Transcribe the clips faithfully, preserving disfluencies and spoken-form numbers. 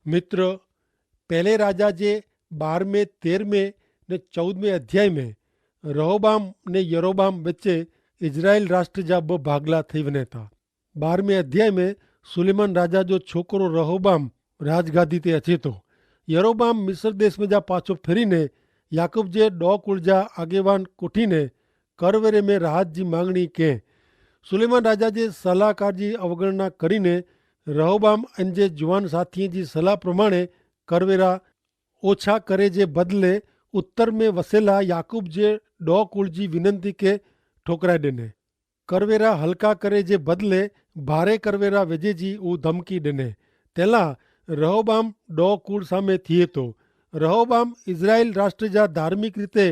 મિત્ર, પહેલે રાજા જે બારમે તેરમે ને ચૌદમે અધ્યાય મેં રહોબામ ને યરોબામ વચ્ચે ઇઝરાયેલ રાષ્ટ્ર જા બહ ભાગલા થઈ વને થા. બારમે અધ્યાય મેં સુલેમાન રાજા જો છોકરો રહોબામ રાજગાદી તે અચેતો. યરોબામ મિસર દેશ મેં જા પાછો ફેરી ને યાકૂબ જે ડો કુળ જા આગેવાન કોઠી ને કરવેરે મેં રાહત જી માંગણી કે સુલેમાન રાજા જે સલાહકાર જી અવગણના કરી ને રહોબામ અન જે જુવાન સાથી જી સલાહ પ્રમાણે કરવેરા ઓછા કરે જે બદલે ઉત્તર મેં વસેલા યાકૂબ જે ડો કુળ જી વિનંતી કે ઠોકરાઈ દેને. કરવેરા હલકા કરે જે બદલે ભારે કરવેરા વેજે જી ઉં ધમકી દેને. તેલા રહોબામ ડો કુળ સામે થિયે તો. રહોબામ ઇઝરાયેલ રાષ્ટ્ર જા ધાર્મિક રીતે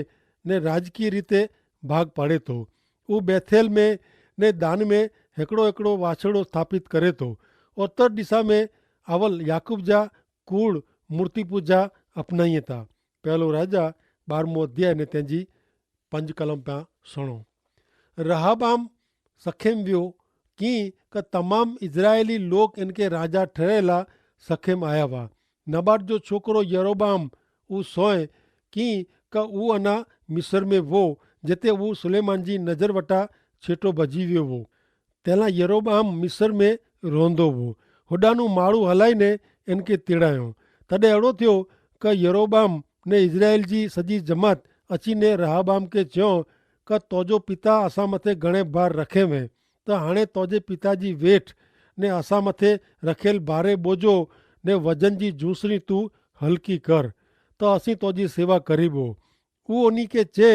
ને રાજકીય રીતે ભાગ પાડે તો. ઉં બેથેલ મેં ને દાન મેં હેકડો હેકડો વાછડો સ્થાપિત કરે તો. ઉત્તર દિશા મેં આવલ યાકૂબ જા કૂળ મૂર્તિપૂજા અપનાઈ થા. પહેલો રાજા બારમો અધ્યાય ને તેની પંજ કલમ પ્યા સુણો. રહાબામ સખેમ વ્યો કિ કે તમામ ઇઝરાયેલી લોક એનકે રાજા ઠરેલા સખેમ આયા વા. નબાટ જો છોકરો યરોબામ ઉં સોય કિ કે ઉં અના મિસર મેં વો જેતે ઉં સુલેમાન જી નજર વટા છેટો ભજી વ્યો વો. તેલા યરોબામ મિસર મેં રોંધો વો. હોડાનું માળું હલાઈ ને એનકે તેડાયો. તદે એડો થયો કે યરોબામ ને ઇઝરાયેલ જી સજી જમાત અચી ને રહાબામ કે ચ્યો કે તોજો પિતા અસા મતે ઘણે ભાર રખે વે. તો હણે તોજે પિતા જી વેઠ ને અસા મતે રખેલ ભારે બોજો ને વજન જી જૂસરી તું હલકી કર, તો અસી તોજી સેવા કરીબો. ઉ ઓની કે ચે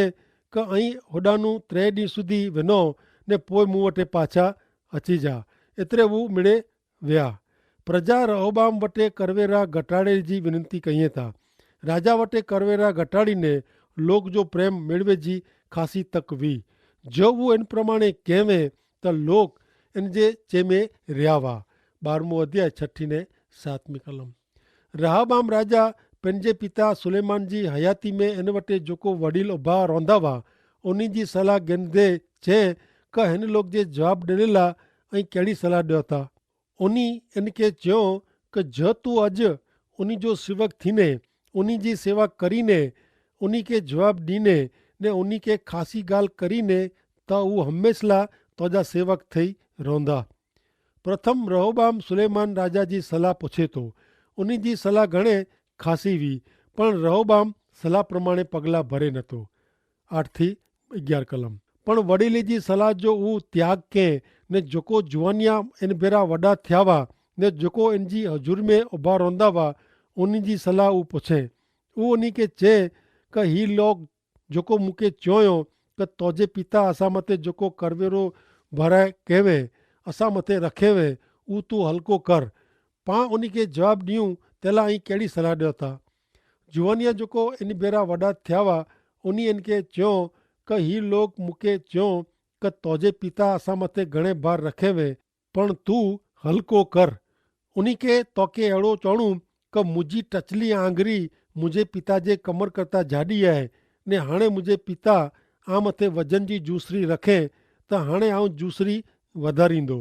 કે અહીં હોડાનું ત્રે દી સુધી વેનો ને પોય મુવટે પાછા અચી જા. એતરે ઉ મિડે વ્યા. પ્રજા રહોબામ વટે કરવેરા ઘટાડે જી વિનંતી કહિએ તા. રાજા વટે કરવેરા ઘટાડી ને લોક જો પ્રેમ મેળવે જી ખાસી તક વી. જો ઉ એન પ્રમાણે કહેવે તો લોક એન જે ચેમે રહ્યા વા. બારમો અધ્યાય છઠી ને સાતમી કલમ. રહાબામ રાજા પેનજે પિતા સુલેમાન જી હયાતી મેં એન વટે જોકો વડીલ ઉભા રોંધા વા ઉની જી સલાહ ગેન દે છે. કે હેન લોક જે જવાબ ડેલેલા અહીં કેડી સલાહ ડ્યો થા. ઉની એન કે ચ્યો કે જો તું અજ ઉની જો સેવક થીને ઉની જી સેવા કરીને ઉની કે જવાબ દીને ને ઉની કે ખાસી ગાલ કરીને તો ઉહ હમેંસલા તોજા સેવક થઈ રોંધા. પ્રથમ રહોબામ સુલેમાન રાજા જી સલાહ પછે તો. ઉની જી સલાહ ઘણે ખાસી વી. પણ રહોબામ સલાહ પ્રમાણે પગલા ભરે નતો. આઠ થી અગિયાર કલમ. પણ વડીલે જી સલાહ જો ઉં ત્યાગ કે ને જોકો જુવાનિયા એન ભેરા વડા થ્યાવા ને જોકો એન જી હજૂર મેં ઉભા રોંધા વા ઉની જી સલાહ ઉં પછે. ઉં ઉની કે ચે કે હી લોગ જોકો મુકે ચ્યોંયો કે તોજે પિતા અસા મતે જોકો કરવેરો ભરાય કહેવે અસા મતે રખેવે ઉં તું હલકો કર. પાં ઉની કે જવાબ દિયું તેલા અહીં કેડી સલાહ દેતા. જુવાનિયા જોકો એની ભેરા વડા થ્યાવા ઉની એન કે ચ્યો કે હી લોક મુકે ચ્યો કે તોજે પિતા અસા મતે ઘણે ભાર રખેવે પણ તું હલકો કર. ઉની કે તોકે એડો ચોણું કે મુઝે ટચલી આંગરી મુઝે પિતા જે કમર કરતા જાડી આય. ને હાણે મુઝે પિતા આમ હતે વજન જી જૂસરી રખે તો હાણે આઉં જૂસરી વધારી દો.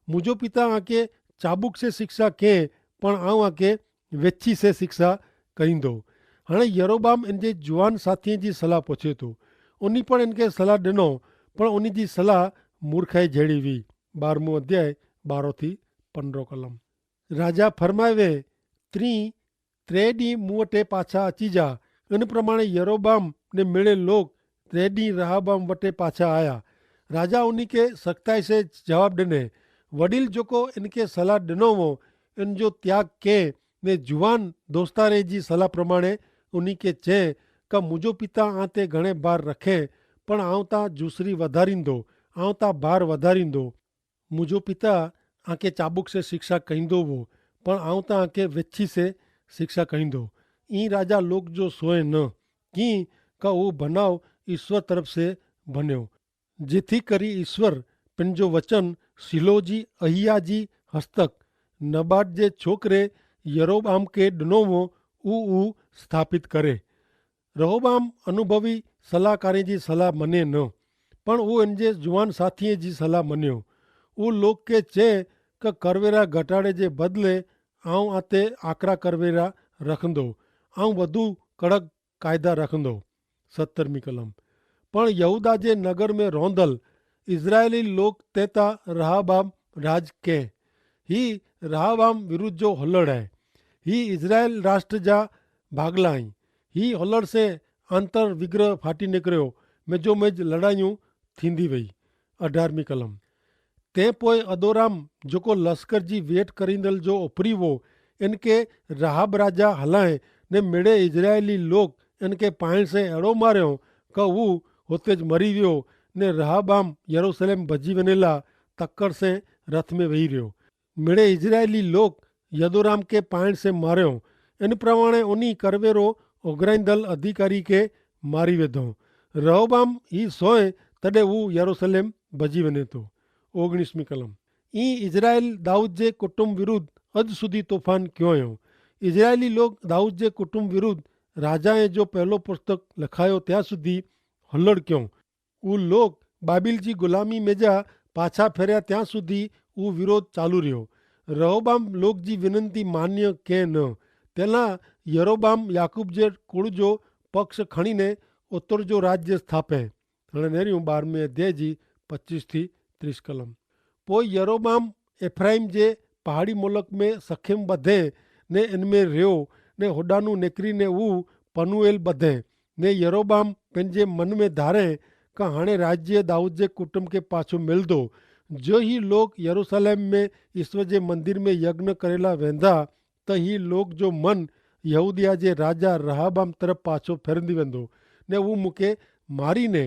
મુઝો પિતા આકે ચાબુક સે શિક્ષા કે પણ આઉં આકે વેચ્છી સે શિક્ષા કહીં દો. હાણે યરોબામ એન જે જુવાન સાથી જી સલાહ પછે તો ઉની પણ એન કે સલાહ દેનો પણ ઉની જી સલાહ મૂર્ખાઈ જેડી વી. બારમું અધ્યાય બારો થી પંદ્રહ કલમ. રાજા ફરમાવે ત્રી ત્રે દી મુવટે પાછા અચી જા. એન પ્રમાણે યરોબામ ને મેળે લોક ત્રે દી રહાબામ વટે પાછા આયા. રાજા ઉની કે સખતાઈ સે જવાબ દેને વડીલ જોકો એન કે સલાહ દેનો વો એન જો ત્યાગ કે ને જુવાન દોસ્તા રે જી સલાહ પ્રમાણે ઉની કે ચે કે મુજો પિતા આતે ઘણે ભાર રખે પણ આઉં તા જૂસરી વધારી દો આઉં તા ભાર વધારી દો. મુજો પિતા આકે ચાબુક સે શિક્ષા કહીં દો વો પણ આઉં તા આકે વેચ્છી સે શિક્ષા કહીં દો. ઈ રાજા લોક જો સોય ન કી કા વો ભનાવ ઈસ્વર તરફ સે ભન્યો જેથી કરી ઈસ્વર પેનજો વચન સિલો જી અહિયા જી હસ્તક નબાટ જે છોકરે યરોબામ કે ડનો વો ઉ ઉ સ્થાપિત કરે. રહોબામ અનુભવી સલાહકારી જી સલાહ મને ન પણ ઉ એન જે જુવાન સાથી જી સલાહ મન્યો. ઉ લોક કે ચે કે કરવેરા ઘટાડે જે બદલે આઉં આતે આકરા કરવેરા રખંદો, આઉં વધુ કડક કાયદા રખંદો. સત્તરમી કલમ. પણ યહૂદા જે નગર મેં રોંધલ ઇઝરાયેલી લોક તેતા રહાબામ રાજ કહેં. હી રહાબામ વિરુદ્ધ જો હોલડ હૈ. હી ઇઝરાયેલ રાષ્ટ્ર જા ભાગલા હૈં. હી હોલડ સે આંતર વિગ્રહ ફાટી નેકર્યો, મેં જો મેં જ લડાઈયું થીંદી વય. અઢારમી કલમ. તે પોય અદોરામ જોકો લશ્કર જી વેટ કરીંદલ જો ઉપરી વો, એનકે રહાબ રાજા હલાએ, ને મેડે ઇઝરાયેલી લોક એનકે પાઈણ સે એડો માર્યો, કે વુ હોતે જ મરી વ્યો. ને રહાબામ યરુસલેમ ભજી વેનેલા તક્કર સે રથ મેં વહી રહ્યો. મેડે ઇઝરાયેલી લોક યદોરામ કે પાઈણ સે માર્યો. એન પ્રમાણે ઓની કરવેરો ઓગરાઈંદલ અધિકારી કે મારી વેધો. રહોબામ હી સોય તદે વુ યરુસલેમ ભજી વેને તો. ઓગણીસમી કલમ. ઈ ઇઝરાયેલ દાઉદ જે કુટુંબ વિરુદ્ધ અજ સુધી તોફાન ક્યો અયો. ઇઝરાયેલી લોક દાઉદ જે કુટુંબ વિરુદ્ધ રાજાએ જો પહેલો પુસ્તક લખાયો ત્યાં સુધી હલડ ક્યો. ઉ લોક બાબિલ જી ગુલામી મેજા પાછા ફેર્યા ત્યાં સુધી ઉ વિરોધ ચાલુ રહ્યો. રહોબામ લોક જી વિનંતી માન્ય કે ન. તેલા યરોબામ યાકૂબ જે કુળ જો પક્ષ ખણીને ઉત્તર જો રાજ્ય સ્થાપે. હણે નેર્યું બારમે અધ્યાય જી પચ્ચીસ થી ત્રીસ કલમ. પોય યરોબામ એફ્રાઇમ જે પહાડી મુલક મેં સખેમ બધે ને એન મેં રહ્યો, ને હોડાનું નેકરી ને ઉ પનુએલ બધે. ને યરોબામ પેનજે મન મેં ધારે કે હાણે રાજ્ય દાઉદ જે કુટુંબ કે પાછો મેલ દો. જો હી લોક યરૂસલેમ મેં ઈસ્વર જે મંદિર મેં યજ્ઞ કરેલા વેંધા, તો હી લોક જો મન યહૂદિયા જે રાજા રહાબામ તરફ પાછો ફેરંદી વેંધો, ને ઉ મુકે મારી ને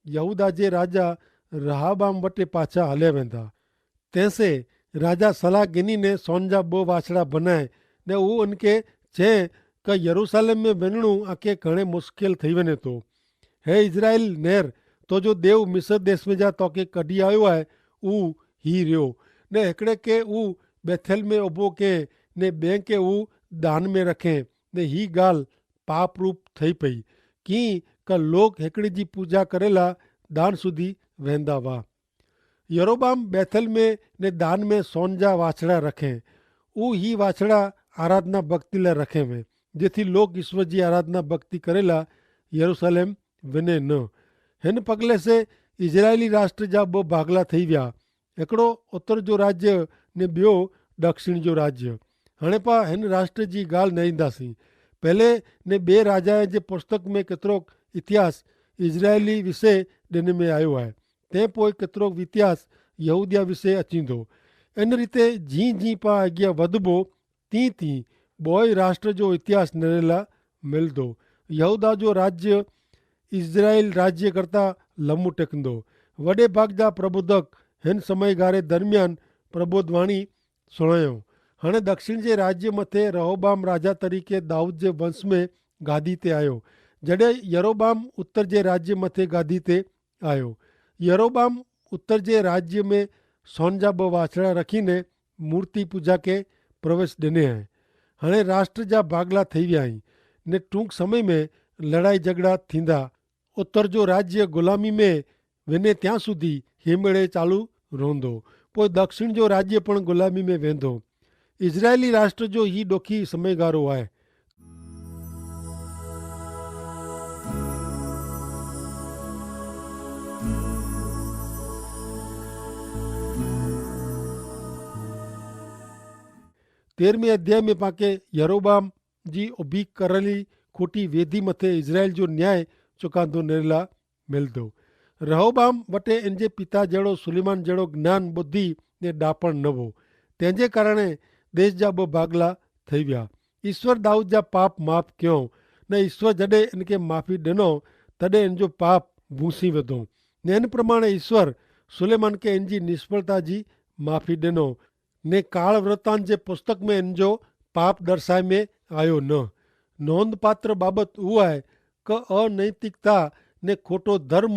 યહૂદા જે રાજા રહાબામ વટે પાછા હલે વેંધા. તેસે રાજા સલાહ ગિની ને સોન જા બહ વાછડા ભનાય, ને ઉહ અનકે ચે કે યરૂસાલેમ મેં વેનણું આકે ઘણે મુશ્કેલ થઈ વેને તો. હે ઇઝરાયેલ નેર, તો જો દેવ મિસર દેશ મેં જા તો કે કઢ઼ી આયો હૈ, ઉહ હી રહ્યો. ને હેકડ઼ે કે ઉહ બેથેલ મેં ઓભો કે, ને બે કે ઉહ દાન મેં રખે. ને હી ગાલ પાપરૂપ થઈ પઈ, કિ કે લોક હેકડ઼ે જી પૂજા કરેલા દાન સુધી વહેંદા વા. યરોબામ બેથલ મેં ને દાન મેં સોન જા વાછડા રખે. ઉહ હી વાછડા આરાધના ભક્તિ લા રખે વે, જેથી લોક ઈસ્વર જી આરાધના ભક્તિ કરેલા યરૂસાલેમ વેને ન. હેન પગલે સે ઇઝરાયેલી રાષ્ટ્ર જા બહ ભાગલા થઈ વ્યા. એકડો ઉત્તર જો રાજ્ય ને બ્યો દક્ષિણ જો રાજ્ય. હણે પા હેન રાષ્ટ્ર જી ગાલ નહિંદા સી. પહેલે ને બે રાજાએ જે પુસ્તક મેં કેતરોક ઇતિહાસ ઇઝરાયેલી વિશે દેને મેં આયો હૈ. તે પોય કેતરોક ઇતિહાસ યહૂદિયા વિશે અચીંદો. એન રીતે જી જી પા અગિયા વધબો, તી તી બોય રાષ્ટ્ર જો ઇતિહાસ નરેલા મેલદો. યહૂદા જો રાજ્ય ઇઝરાયેલ રાજ્ય કરતા લમુ ટેકંદો. વડે ભાગ જા પ્રબોધક હેન સમયગારે દરમિયાન પ્રબોધવાણી સુણાયો. હણે દક્ષિણ જે રાજ્ય મતે રહોબામ રાજા તરીકે દાઉદ જે વંશ મેં ગાદી તે આયો. જડે યરોબામ ઉત્તર જે રાજ્ય મતે ગાદી તે આયો. યરોબામ ઉત્તર જે રાજ્ય મેં સોન જા બહ વાછડા રખીને મૂર્તિ પૂજા કે પ્રવેશ દેને હૈ. હણે રાષ્ટ્ર જા ભાગલા થઈ વ્યા હૈં, ને ટૂંક સમય મેં લડાઈ જગડા થીંદા. ઉત્તર જો રાજ્ય ગુલામી મેં વેને ત્યાં સુધી હેમડે ચાલુ રોંધો, પોય દક્ષિણ જો રાજ્ય પણ ગુલામી મેં વેંધો. ઇઝરાયેલી રાષ્ટ્ર જો હી ડોખી સમયગારો આય. તેરમે અધ્યાય મેં પાંકે યરોબામ જી ઉભી કરેલી ખોટી વેધી મતે ઇઝરાયેલ જો ન્યાય ચોકાંધો નેરેલા મેલદો. રહોબામ વટે એનજે પિતા જેડો સુલેમાન જેડો જ્ઞાન બુદ્ધિ ને ડાપણ નવો. તેનજે કારણે દેશ જા બહ ભાગલા થઈ વ્યા. ઈસ્વર દાઉદ જા પાપ માફ ક્યો, ને ઈસ્વર જડે એનકે માફી દેનો, તદે એનજો પાપ ભૂંસી વધો. ને એન પ્રમાણે ઈસ્વર સુલેમાન કે એનજી નિષ્ફળતા જી માફી દેનો, ને કાળ વ્રતાન જે પુસ્તક મેં એનજો પાપ દર્શાય મેં આયો ન. નોંધપાત્ર બાબત ઉઆય કે અનૈતિકતા ને ખોટો ધર્મ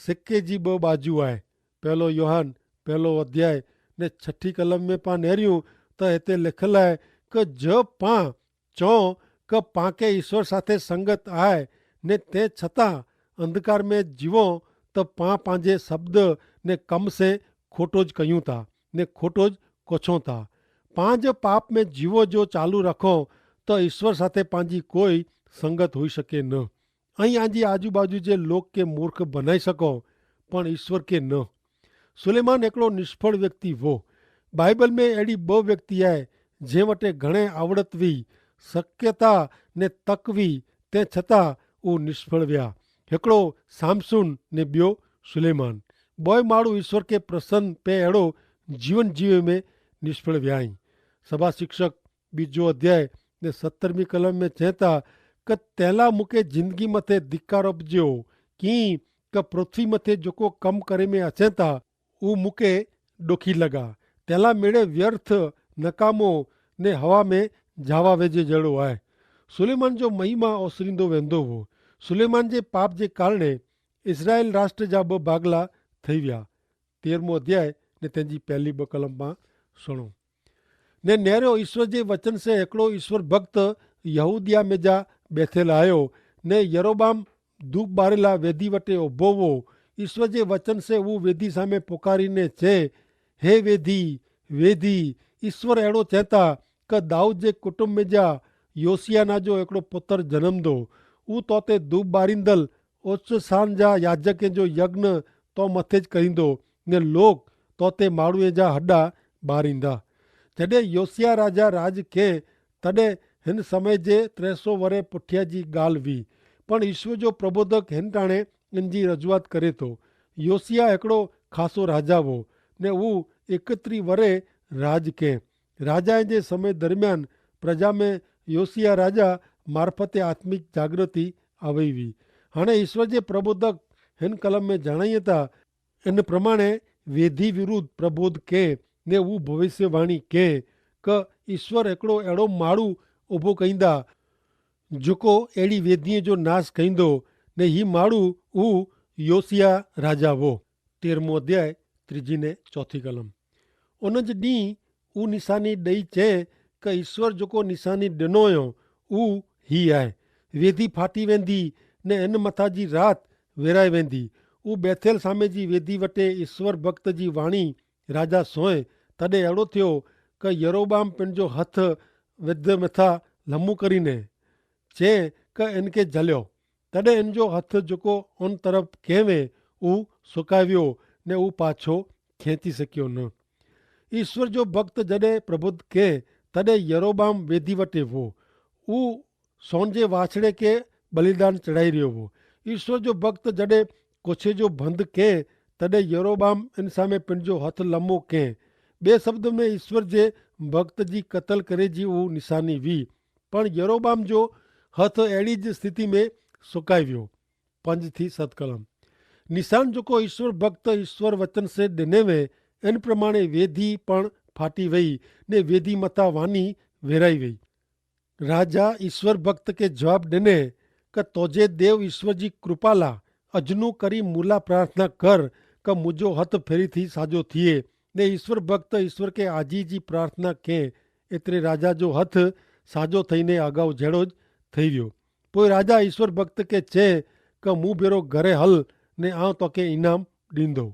સિક્કે જી બહ બાજુ આય. પહેલો યોહાન પહેલો અધ્યાય ને છઠી કલમ મેં પાં નેર્યું, તો હેતે લેખલ આય કે જો પાં ચો કે પાંકે ઈસ્વર સાથે સંગત આય, ને તે છતાં અંધકાર મેં જીવો, તો પાં પાંજે શબ્દ ને કમ સે ખોટો જ કહ્યું તા, ને ખોટો જ કોછો તા. પાંજ પાપ મેં જીવો જો ચાલુ રાખો, તો ઈસ્વર સાથે પાંજી કોઈ સંગત હોઈ શકે ન. અહીં આજી આજુબાજુ જે લોક કે મૂર્ખ બનાઈ શકો, પણ ઈસ્વર કે ન. સુલેમાન એકડો નિષ્ફળ વ્યક્તિ વો. બાઈબલ મેં એડી બહ વ્યક્તિ આય જે વટે ઘણે આવડત વી, શક્યતા ને તક વી, તે છતાં ઉં નિષ્ફળ વ્યા. હેકડો સામસૂન ને બ્યો સુલેમાન. બોય માળું ઈસ્વર કે પ્રસન્ન પે એડો જીવન જીવે મેં નિષ્ફળ વ્યાઈ. સભા શિક્ષક બીજો અધ્યાય ને સત્તરમી કલમ મેં ચેતા, કે તેલા મુકે જિંદગી મતે ધિક્કાર અપજ્યો, કિંક પૃથ્વી મતે જોકો કમ કરે મેં અચેતા ઉહ મુકે ડોખી લગા. તેલા મેળે વ્યર્થ નકામો ને હવા મેં જાવા વેજે જેડો આય. સુલેમાન જો મહિમા ઓસરીંદો વેંદો હો. સુલેમાન જે પાપ જે કારણે ઇસરાયેલ રાષ્ટ્ર જા બહ ભાગલા થઈ વ્યા. તેરમો અધ્યાય ને તેની પહેલી બકલમમાં સુણો. ને નેરો ઈસ્વર જે વચન સે એકડો ઈસ્વર ભક્ત યહૂદિયા મેં જા બેથેલ આયો, ને યરોબામ દૂપ બારેલા વેદી વટે ઓભો વો. ઈસ્વર જે વચન સે વુ વેદી સામે પોકારી ને ચે, હે વેદી, વેદી, ઈસ્વર એડો ચેતા, કે દાઉદ જે કુટુંબ મેં જા યોસિયા ના જો એકડો પુતર જનમ દો. ઉ તોતે દૂપ બારીંદલ ઓચ્છ સાન જા યાજકે જો યજ્ઞ તો મતે જ કરીંદો, ને લોક તોતે માળુએ જા હડા બારીંદા. જડે યોસિયા રાજા રાજ કે, તડે હેન સમય જે ત્રે સો વરે પુઠ્યા જી ગાલ વી. પણ ઈસ્વ જો પ્રબોધક હેન ટાણે એન જી રજૂઆત કરે તો. યોસિયા એકડો ખાસો રાજા વો, ને ઉ એકત્રી વરે રાજ કે. રાજા જે સમય દરમિયાન પ્રજા મેં યોસિયા રાજા મારફતે આત્મિક જાગૃતિ આવયવી. હણે ઈસ્વર જે પ્રબોધક હેન કલમ મેં જણાયતા, એન પ્રમાણે વેધિ વિરુદ્ધ પ્રબોધ કે, ને ઉં ભવિષ્યવાણી કે, કે ઈસ્વર એકડો એડો માળું ઉભો કહીંદા, જોકો એડી વેધિયે જો નાસ કહીંદો, ને હી માળું ઉં યોસિયા રાજા વો. તેરમો અધ્યાય ત્રીજી ને ચોથી કલમ. ઉન જ દી ઉ નિશાની દઈ ચે, કે ઈસ્વર જોકો નિશાની દનો યો ઉ હી આય. વેધી ફાટી વેંધી ને એન મથા જી રાત વેરાઈ વેંધી. ઉ બેથેલ સામે જી વેધી વટે ઈસ્વર ભક્ત જી વાણી રાજા સોય. તદે એડો થ્યો, કે યરોબામ પેનજો હથ વેધ મથા લમુ કરી ને ચે, કે એન કે જલ્યો. તદે એન જો હથ જોકો ઓન તરફ કહેવે ઉ સુકાવ્યો, ને ઉ પાછો ખેંચી શક્યો ન. ઈસ્વર જો ભક્ત જડે પ્રબુદ્ધ કે, તદે યરોબામ વેધી વટે વો. ઉ સોન જે વાછડે કે બલિદાન ચડાઈ રહ્યો વો. ઈસ્વર જો ભક્ત જડે કોછે જો ભંધ કે, તદે યરોબામ એન સામે પેનજો હથ લમો કે. બે શબ્દ મેં ઈસ્વર જે ભક્ત જી કતલ કરે જી ઉ નિશાની વી. પણ યરોબામ જો હથ એડી જ સ્થિતિ મેં સુકાઈ વ્યો. પંજ થી સત કલમ. નિશાન જોકો ઈસ્વર ભક્ત ઈસ્વર વચન સે દેને વે, એન પ્રમાણે વેધી પણ ફાટી વય, ને વેધી મતા વાની વેરાઈ વય. રાજા ઈસ્વર ભક્ત કે જવાબ દેને, કે તોજે દેવ ઈસ્વર જી કૃપાલા અજનુ કરી મુલા પ્રાર્થના કર, કે મુજો હત ફેરી થી સાજો થિયે. ને ઈસ્વર ભક્ત ઈસ્વર કે આજી જી પ્રાર્થના કે, એતરે રાજા જો હત સાજો થઈને અગાઉ જેડો જ થઈ વ્યો. પોય રાજા ઈસ્વર ભક્ત કે ચે, કે મુભેરો ઘરે હલ, ને આવ તો કે ઇનામ દીંદો.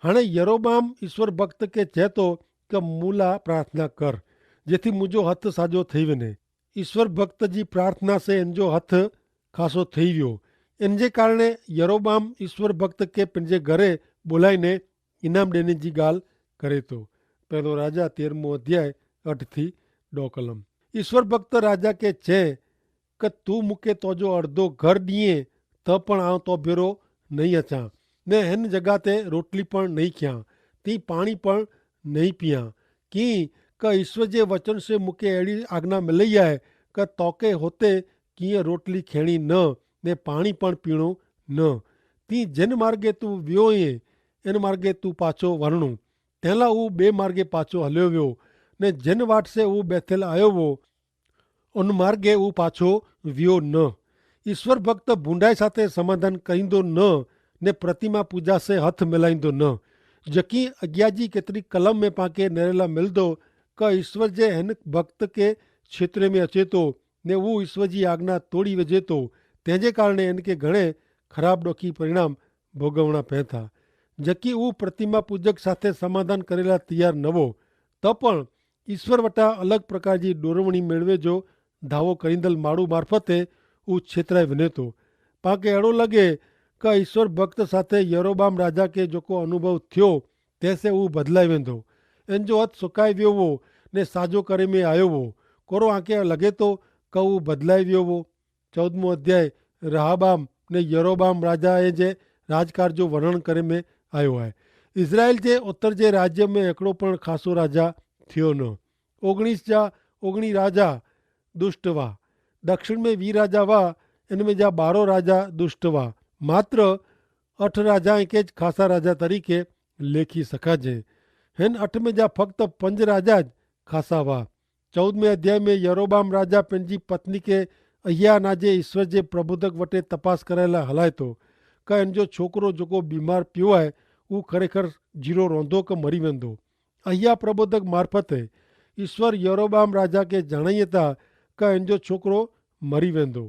હણે યરોબામ ઈસ્વર ભક્ત કે ચેતો, કે મુલા પ્રાર્થના કર, જેથી મુજો હત સાજો થઈ વેને. ઈસ્વર ભક્ત જી પ્રાર્થના સે એનજો હત ખાસો થઈ વ્યો. એનજે કારણે યરોબામ ઈસ્વર ભક્ત કે પેનજે ઘરે બોલાઈને ઇનામ દેને જી ગાલ કરે તો. પહેલો રાજા તેરમો અધ્યાય અઠ થી ડો કલમ. ઈસ્વર ભક્ત રાજા કે ચે, કે તું મુકે તોજો અડધો ઘર દિયે, તો પણ આવ તો ભેરો નહીં અચા, ને હેન જગા તે રોટલી પણ નહીં ખ્યા, તી પાણી પણ નહીં પિયા. કિંક ઈસ્વર જે વચન સે મુકે એડી આજ્ઞા મિલઈ આય, કે તોકે હોતે કિંય રોટલી ખેણી ન, ને પાણી પણ પીણો ન. તી જેન માર્ગે તું વ્યો હૈ, એન માર્ગે તું પાછો વરણો. તેલા ઉં બે માર્ગે પાછો હલ્યો વ્યો, ને જેન વાટ સે ઉં બેથેલ આયો વો, અનમાર્ગે ઉપાછો વ્યો ન. ઈસ્વર ભક્ત ભૂંડાઈ સાથે સમાધાન કરીંદો ન, ને પ્રતિમા પૂજા સે હથ મેલાઈંદો ન. જકી અજ્ઞાજી કેતરી કલમ મેં પાંકે નરેલા મિલદો, કે ઈસ્વર જે હેન ભક્ત કે ક્ષેત્રે મેં અચેતો, ને ઉં ઈસ્વર જી આજ્ઞા તોડી વજેતો, તેજે કારણે એનકે ઘણે ખરાબ ડોખી પરિણામ ભોગવણા પહેતા. જકી ઉં પ્રતિમા પૂજક સાથે સમાધાન કરેલા તૈયાર નવો, તો પણ ઈસ્વર વટા અલગ પ્રકાર જી ડોરવણી મેળવે જો ધાવો કરીંદલ માડૂ મારફતે ઉછેતરાઈ વને તો. પાંકે એડો લગે કે ઈસ્વર ભક્ત સાથે યરોબામ રાજા કે જોકો અનુભવ થ્યો તેસે ઉં બદલાઈ વેંધો. એન જો હત સુકાઈ વ્યો વો ને સાજો કરે મેં આયો વો. કોરો આંકે લગે તો કે ઉં બદલાઈ વ્યો વો? ચૌદમો અધ્યાય રહાબામ ને યરોબામ રાજા એ જે રાજકાર જો વર્ણન કરે મેં આયો હૈ. ઇઝરાયેલ જે ઉત્તર જે રાજ્ય મેં એકડો પણ ખાસો રાજા થ્યો ન. ઓગણીસ જા ઓગણી રાજા દુષ્ટ વા. દક્ષિણ મેં વી રાજા વા, એન મેં જા બારો રાજા દુષ્ટ વા. માત્ર અઠ રાજા એકે જ ખાસા રાજા તરીકે લેખી સકાજે. હેન અઠ મેં જા ફક્ત પંજ રાજા જ ખાસા વા. ચૌદમે અધ્યાય મેં યરોબામ રાજા પેનજી પત્ની કે અહિયા નાજે ઈસ્વર જે પ્રબોધક વટે તપાસ કરેલા હલાયતો કે એન જો છોકરો જોકો બીમાર પ્યો હૈ ઉં ખરેખર જીરો રોંધો કે મરી વેંધો. અહિયા પ્રબોધક મારફતે ઈસ્વર યરોબામ રાજા કે જણાયે તા કે એન જો છોકરો મરી વેંધો.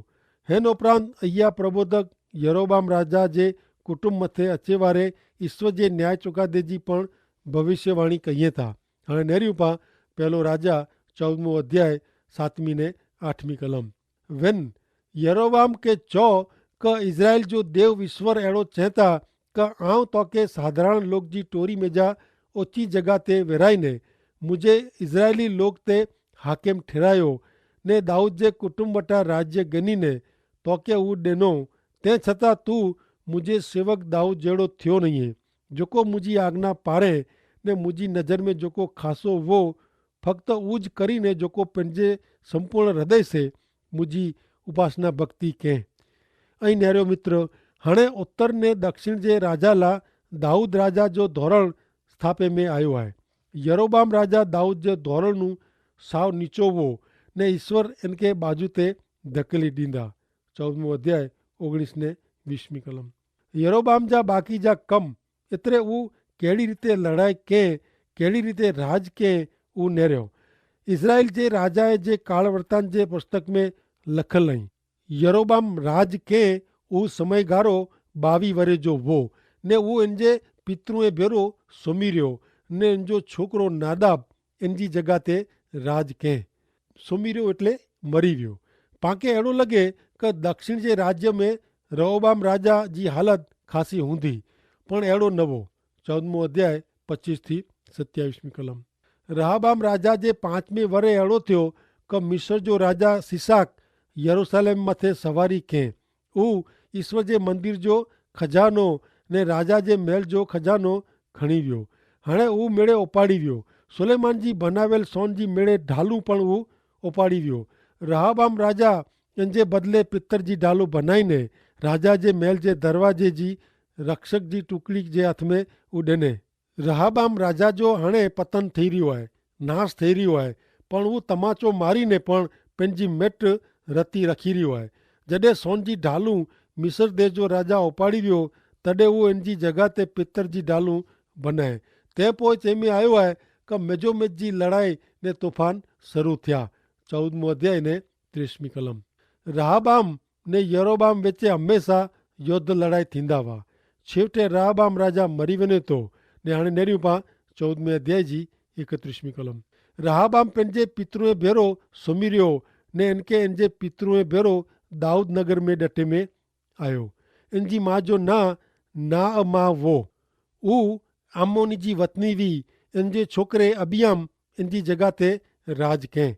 હેન ઉપરાંત અહિયા પ્રબોધક યરોબામ રાજા જે કુટુંબ મતે અચેવારે ઈસ્વર જે ન્યાય ચોકાદે જી પણ ભવિષ્યવાણી કહિયે તા. હણે નેરી ઉપા પહેલો રાજા ચૌદમો અધ્યાય સાતમી ને આઠમી કલમ. વેન યરોબામ કે ચો કે ઇઝરાયેલ જો દેવ ઈસ્વર એડો ચેતા કે આઉં તો કે સાધારણ લોક જી ટોરી મેં જા ઓચી જગા તે વેરાઈ ને મુઝે ઇઝરાયેલી લોક તે હાકેમ ઠેરાયો ને દાઉદ જે કુટુંબ વટા રાજ્ય ગની ને તો કે ઉડેનો. તે છતાં તું મુઝે સેવક દાઉદ જેડો થ્યો નહીં હૈ જોકો મુઝી આજ્ઞા પારે ને મુઝી નજર મેં જોકો ખાસો વો ફક્ત ઉજ કરીને જોકો પેનજે સંપૂર્ણ હૃદય સે મુજી ઉપાસના ભક્તિ કહેં. અહીં નેરો મિત્ર, હણે ઉત્તરને દક્ષિણ જે રાજાલા દાઉદ રાજા જો ધોરણ સ્થાપે મેં આયો હૈ. યરોબામ રાજા દાઉદ જે ધોરણનું સાવ નીચો વો ને ઈસ્વર એનકે બાજુ તે ધકેલી દીંદા. ચૌદમો અધ્યાય ઓગણીસ ને વીસમી કલમ. યરોબામ જા બાકી જા કમ એતરે ઉં કેડી રીતે લડાઈ કેહ, કેડી રીતે રાજ કેહ ઉં નેર્યો. ઇઝરાઇલ જે રાજાએ જે કાળવર્તાન જે પુસ્તક મેં લખલ અહીં. યરોબામ રાજ કેહ ઉં સમયગારો બાવી વરે જો વો, ને ઉં એનજે પિતૃએ ભેરો સોમી રહ્યો, ને એનજો છોકરો નાદાબ એનજી જગા તે રાજ કેહ. સોમી રહ્યો એટલે મરી વ્યો. પાંકે એડો લગે કે દક્ષિણ જે રાજ્ય મેં રહોબામ રાજા જી હાલત ખાસી હુંધી, પણ એડો નવો. ચૌદમો અધ્યાય પચ્ચીસ થી સત્યાવીસમી કલમ. રહાબામ રાજા જે પાંચમે વરે એડો થયો કે મિસર જો રાજા સિસાક યરુસાલેમ માથે સવારી કેહ. ઉહ ઈસ્વર જે મંદિર જો ખજાનો ને રાજા જે મહેલ જો ખજાનો ખણી વ્યો. હણે ઉહ મેળે ઉપાડી વ્યો. સુલૈમાન જી ભનાવેલ સોન જી મેળે ઢાલુ પણ ઉહ ઉપાડી વ્યો. રહાબામ રાજા એન જે બદલે પિત્તર જી ઢાલુ ભનાઈ ને રાજા જે મહેલ જે દરવાજે જી રક્ષક જી ટુકડી જે હાથ મેં ઉડેને. રહાબામ રાજા જો હણે પતન થઈ રહ્યો હૈ, નાસ થઈ રહ્યો હૈ, પણ ઉહ તમાચો મારી ને પણ પેનજી મેટ રતી રખી રહ્યો હૈ. જડે સોન જી ઢાલુ મિસર દેશ જો રાજા ઉપાડી વ્યો, તડે ઉહ એન જી જગા તે પિત્તર જી ઢાલુ ભનાય. તે પોય તેમે આયો હૈ કે મેજોમેજ જી લડાઈ ને તોફાન શરૂ થયા. ચૌદમો અધ્યાય ને ત્રીસમી કલમ. રહાબામ ને યરોબામ વચ્ચે હમેંશા યોદ્ધ લડાઈ થીંદા વા. છેવટે રહાબામ રાજા મરી વેને તો. ને હણે નેર્યું પા ચૌદમે અધ્યાય જી એકત્રીસમી કલમ. રહાબામ પેનજે પિતૃએ ભેરો સોમી રહ્યો, ને એનકે એનજે પિતૃએ ભેરો દાઉદ નગર મેં ડટે મેં આયો. એનજી મા જો ના ના અ મા વો ઉ આમોની જી વતની વી. એનજે છોકરે અબિયામ એનજી જગા તે રાજ કહેં.